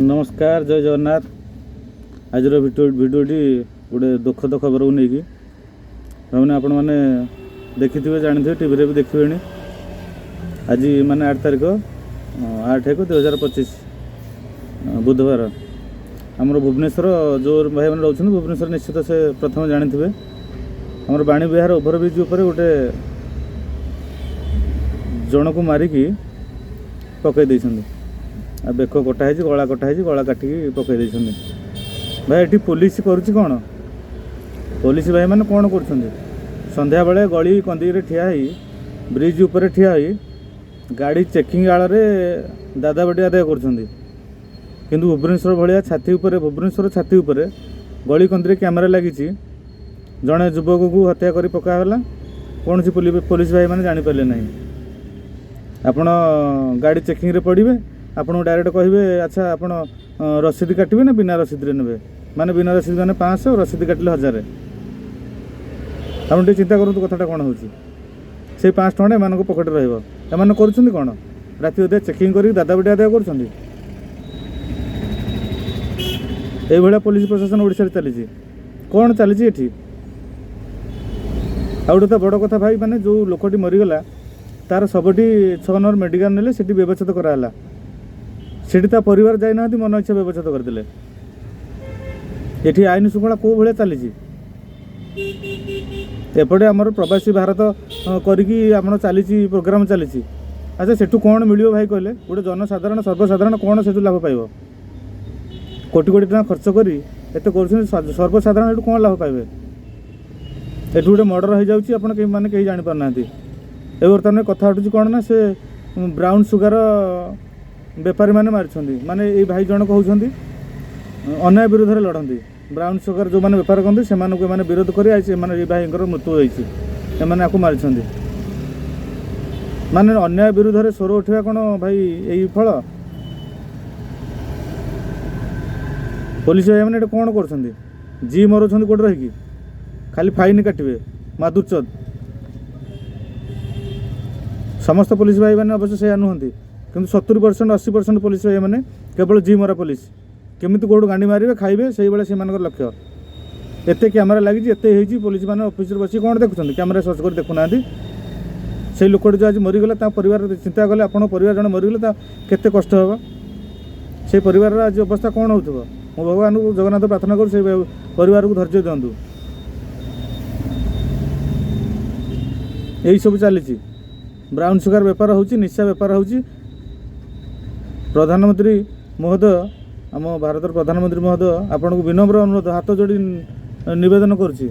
ନମସ୍କାର, ଜୟ ଜଗନ୍ନାଥ। ଆଜିର ଭିଡ଼ିଓଟି ଗୋଟେ ଦୁଃଖଦ ଖବରକୁ ନେଇକି। ମାନେ ଆପଣମାନେ ଦେଖିଥିବେ, ଜାଣିଥିବେ, ଟିଭିରେ ବି ଦେଖିବେଣି। ଆଜି ମାନେ 8 ତାରିଖ, 8/1/2025, ବୁଧବାର। ଆମର ଭୁବନେଶ୍ୱର ଯେଉଁ ଭାଇମାନେ ରହୁଛନ୍ତି ଭୁବନେଶ୍ୱର, ନିଶ୍ଚିତ ସେ ପ୍ରଥମେ ଜାଣିଥିବେ, ଆମର ବାଣୀ ବିହାର ଓଭରବ୍ରିଜ୍ ଉପରେ ଗୋଟେ ଜଣକୁ ମାରିକି ପକାଇ ଦେଇଛନ୍ତି। ଆଉ ବେକ କଟା ହେଇଛି, ଗଳା କଟା ହେଇଛି, ଗଳା କାଟିକି ପକାଇ ଦେଇଛନ୍ତି। ଭାଇ, ଏଠି ପୋଲିସ କରୁଛି କ'ଣ? ପୋଲିସ ଭାଇମାନେ କ'ଣ କରୁଛନ୍ତି? ସନ୍ଧ୍ୟାବେଳେ ଗଳି କନ୍ଦିରେ ଠିଆ ହେଇ, ବ୍ରିଜ୍ ଉପରେ ଠିଆ ହେଇ ଗାଡ଼ି ଚେକିଂ ଆଳରେ ଦାଦାବଟି ଆଦାୟ କରୁଛନ୍ତି। କିନ୍ତୁ ଭୁବନେଶ୍ୱର ଭଳିଆ ଛାତି ଉପରେ, ଭୁବନେଶ୍ୱର ଛାତି ଉପରେ ଗଳି କନ୍ଦିରେ କ୍ୟାମେରା ଲାଗିଛି। ଜଣେ ଯୁବକକୁ ହତ୍ୟା କରି ପକାଗଲା, କୌଣସି ପୋଲିସ ଭାଇମାନେ ଜାଣିପାରିଲେ ନାହିଁ। ଆପଣ ଗାଡ଼ି ଚେକିଂରେ ପଡ଼ିବେ, ଆପଣଙ୍କୁ ଡାଇରେକ୍ଟ କହିବେ, ଆଚ୍ଛା ଆପଣ ରସିଦ କାଟିବେ ନା ବିନା ରସିଦରେ ନେବେ? ମାନେ ବିନା ରସିଦ ମାନେ 500, ରସିଦ କାଟିଲେ 1000। ଆପଣ ଟିକେ ଚିନ୍ତା କରନ୍ତୁ କଥାଟା କ'ଣ ହେଉଛି। ସେଇ 500 ଟଙ୍କାଟା ଏମାନଙ୍କ ପକେଟରେ ରହିବ। ଏମାନେ କରୁଛନ୍ତି କ'ଣ? ରାତି ଅଧେ ଚେକିଂ କରିକି ଦାଦାବଟି ଆଦାୟ କରୁଛନ୍ତି। ଏଇଭଳିଆ ପୋଲିସ ପ୍ରଶାସନ ଓଡ଼ିଶାରେ ଚାଲିଛି। କ'ଣ ଚାଲିଛି ଏଠି? ଆଉ ଗୋଟେ ତ ବଡ଼ କଥା ଭାଇ, ମାନେ ଯେଉଁ ଲୋକଟି ମରିଗଲା ତାର ଶବଟି 6 ନମ୍ବର ମେଡ଼ିକାଲ ନେଲେ, ସେଠି ବ୍ୟବଚ୍ଛେଦ କରାହେଲା। ସେଠି ତା ପରିବାର ଯାଇନାହାନ୍ତି, ମନ ଇଚ୍ଛା ବ୍ୟବଚ୍ଛେଦ କରିଦେଲେ। ଏଠି ଆଇନ ଶୃଙ୍ଖଳା କେଉଁ ଭଳିଆ ଚାଲିଛି? ଏପଟେ ଆମର ପ୍ରବାସୀ ଭାରତ କରିକି ଆମର ଚାଲିଛି, ପ୍ରୋଗ୍ରାମ ଚାଲିଛି। ଆଚ୍ଛା, ସେଠୁ କ'ଣ ମିଳିବ ଭାଇ କହିଲେ? ଗୋଟେ ଜନସାଧାରଣ, ସର୍ବସାଧାରଣ କ'ଣ ସେଠୁ ଲାଭ ପାଇବ? କୋଟି କୋଟି ଟଙ୍କା ଖର୍ଚ୍ଚ କରି ଏତେ କରୁଛନ୍ତି, ସର୍ବସାଧାରଣ ଏଠୁ କ'ଣ ଲାଭ ପାଇବେ? ଏଠୁ ଗୋଟେ ମର୍ଡ଼ର ହେଇଯାଉଛି, ଆପଣ କେହି ମାନେ କେହି ଜାଣିପାରୁନାହାନ୍ତି। ଏ ବର୍ତ୍ତମାନ କଥା ଉଠୁଛି କ'ଣ ନା ସେ ବ୍ରାଉନ୍ ସୁଗାର ବେପାରୀମାନେ ମାରିଛନ୍ତି। ମାନେ ଏଇ ଭାଇ ଜଣକ ହେଉଛନ୍ତି ଅନ୍ୟାୟ ବିରୋଧରେ ଲଢ଼ନ୍ତି। ବ୍ରାଉନ୍ ସୁଗାର ଯେଉଁମାନେ ବେପାର କରନ୍ତି ସେମାନଙ୍କୁ ଏମାନେ ବିରୋଧ କରି ଆଜି ଏମାନେ ଏଇ ଭାଇଙ୍କର ମୃତ୍ୟୁ ହୋଇଛି, ଏମାନେ ଆକୁ ମାରିଛନ୍ତି। ମାନେ ଅନ୍ୟାୟ ବିରୁଦ୍ଧରେ ସ୍ୱର ଉଠିବା କ'ଣ ଭାଇ ଏଇ ଫଳ? ପୋଲିସ ଭାଇମାନେ ଏଠି କ'ଣ କରୁଛନ୍ତି? ଜି ମରୁଛନ୍ତି କୋଉଠି ରହିକି, ଖାଲି ଫାଇନ୍ କାଟିବେ ମାଦୁରଚୋଦ। ସମସ୍ତ ପୋଲିସ ଭାଇମାନେ ଅବଶ୍ୟ ସେଇଆ ନୁହନ୍ତି, କିନ୍ତୁ 70% 80% ପୋଲିସ ଭାଇମାନେ କେବଳ ଜି ମରା ପୋଲିସ। କେମିତି କେଉଁଠୁ ଗାଣ୍ଡି ମାରିବେ, ଖାଇବେ, ସେଇଭଳିଆ ସେମାନଙ୍କର ଲକ୍ଷ୍ୟ। ଏତେ କ୍ୟାମେରା ଲାଗିଛି, ଏତେ ହେଇଛି, ପୋଲିସ ମାନେ ଅଫିସରେ ବସିକି କ'ଣ ଦେଖୁଛନ୍ତି? କ୍ୟାମେରା ସର୍ଚ୍ଚ କରି ଦେଖୁନାହାନ୍ତି। ସେଇ ଲୋକଟି ଯେଉଁ ଆଜି ମରିଗଲା, ତା ପରିବାର ଚିନ୍ତା କଲେ, ଆପଣଙ୍କ ପରିବାର ଜଣେ ମରିଗଲେ ତା କେତେ କଷ୍ଟ ହେବ, ସେଇ ପରିବାରର ଆଜି ଅବସ୍ଥା କ'ଣ ହେଉଥିବ। ମୁଁ ଭଗବାନଙ୍କୁ ଜଗନ୍ନାଥ ପ୍ରାର୍ଥନା କରୁଛି ସେଇ ପରିବାରକୁ ଧୈର୍ଯ୍ୟ ଦିଅନ୍ତୁ। ଏଇସବୁ ଚାଲିଛି, ବ୍ରାଉନ୍ ସୁଗାର ବେପାର ହେଉଛି, ନିଶା ବେପାର ହେଉଛି। ପ୍ରଧାନମନ୍ତ୍ରୀ ମହୋଦୟ, ଆମ ଭାରତର ପ୍ରଧାନମନ୍ତ୍ରୀ ମହୋଦୟ, ଆପଣଙ୍କୁ ବିନମ୍ର ଅନୁରୋଧ, ହାତ ଯୋଡ଼ି ନିବେଦନ କରୁଛି,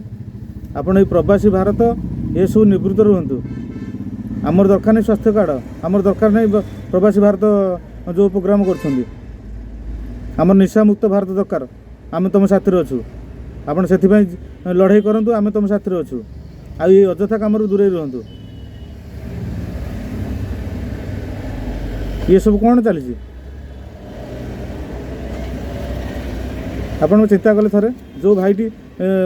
ଆପଣ ଏଇ ପ୍ରବାସୀ ଭାରତ ଏସବୁ ନିବୃତ୍ତ ରୁହନ୍ତୁ। ଆମର ଦରକାର ନାହିଁ ସ୍ୱାସ୍ଥ୍ୟ କାର୍ଡ଼, ଆମର ଦରକାର ନାହିଁ ପ୍ରବାସୀ ଭାରତ ଯେଉଁ ପ୍ରୋଗ୍ରାମ କରୁଛନ୍ତି। ଆମର ନିଶାମୁକ୍ତ ଭାରତ ଦରକାର। ଆମେ ତୁମ ସାଥିରେ ଅଛୁ, ଆପଣ ସେଥିପାଇଁ ଲଢ଼େଇ କରନ୍ତୁ, ଆମେ ତୁମ ସାଥିରେ ଅଛୁ। ଆଉ ଏଇ ଅଯଥା କାମରୁ ଦୂରେଇ ରୁହନ୍ତୁ। ଇଏ ସବୁ କ'ଣ ଚାଲିଛି? ଆପଣ ଚିନ୍ତା କଲେ ଥରେ, ଯେଉଁ ଭାଇଟି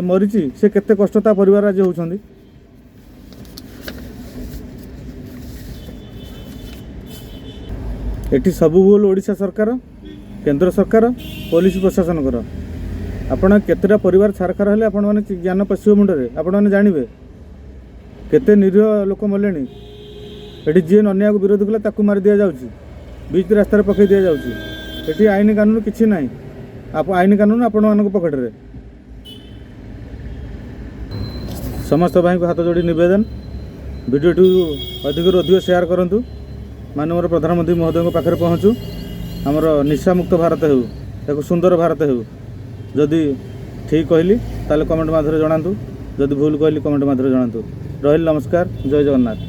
ମରିଛି ସେ କେତେ କଷ୍ଟ ତା ପରିବାର ଆଜି ହେଉଛନ୍ତି। ଏଠି ସବୁ ଭୁଲ ଓଡ଼ିଶା ସରକାର, କେନ୍ଦ୍ର ସରକାର, ପୋଲିସ ପ୍ରଶାସନଙ୍କର। ଆପଣ କେତେଟା ପରିବାର ଛାରଖାର ହେଲେ ଆପଣମାନେ ଜ୍ଞାନ ପଶିବ ମୁଣ୍ଡରେ, ଆପଣମାନେ ଜାଣିବେ କେତେ ନିରୀହ ଲୋକ ମଲେଣି। ଏଠି ଯିଏ ଅନ୍ୟାୟକୁ ବିରୋଧ କଲା ତାକୁ ମାରି ଦିଆଯାଉଛି, ବିଚ୍ ରାସ୍ତାରେ ପକାଇ ଦିଆଯାଉଛି। ଏଠି ଆଇନ କାନୁନ କିଛି ନାହିଁ, ଆଇନ କାନୁନ ଆପଣମାନଙ୍କ ପକେଟରେ। ସମସ୍ତ ଭାଇଙ୍କୁ ହାତ ଯୋଡ଼ି ନିବେଦନ, ଭିଡ଼ିଓଟିକୁ ଅଧିକରୁ ଅଧିକ ସେୟାର କରନ୍ତୁ, ମାନ୍ୟବର ପ୍ରଧାନମନ୍ତ୍ରୀ ମହୋଦୟଙ୍କ ପାଖରେ ପହଞ୍ଚୁ। ଆମର ନିଶାମୁକ୍ତ ଭାରତ ହେଉ, ଏକ ସୁନ୍ଦର ଭାରତ ହେଉ। ଯଦି ଠିକ୍ କହିଲି ତାହେଲେ କମେଣ୍ଟ ମାଧ୍ୟମରେ ଜଣାନ୍ତୁ, ଯଦି ଭୁଲ କହିଲି କମେଣ୍ଟ ମାଧ୍ୟମରେ ଜଣାନ୍ତୁ। ରହିଲି, ନମସ୍କାର, ଜୟ ଜଗନ୍ନାଥ।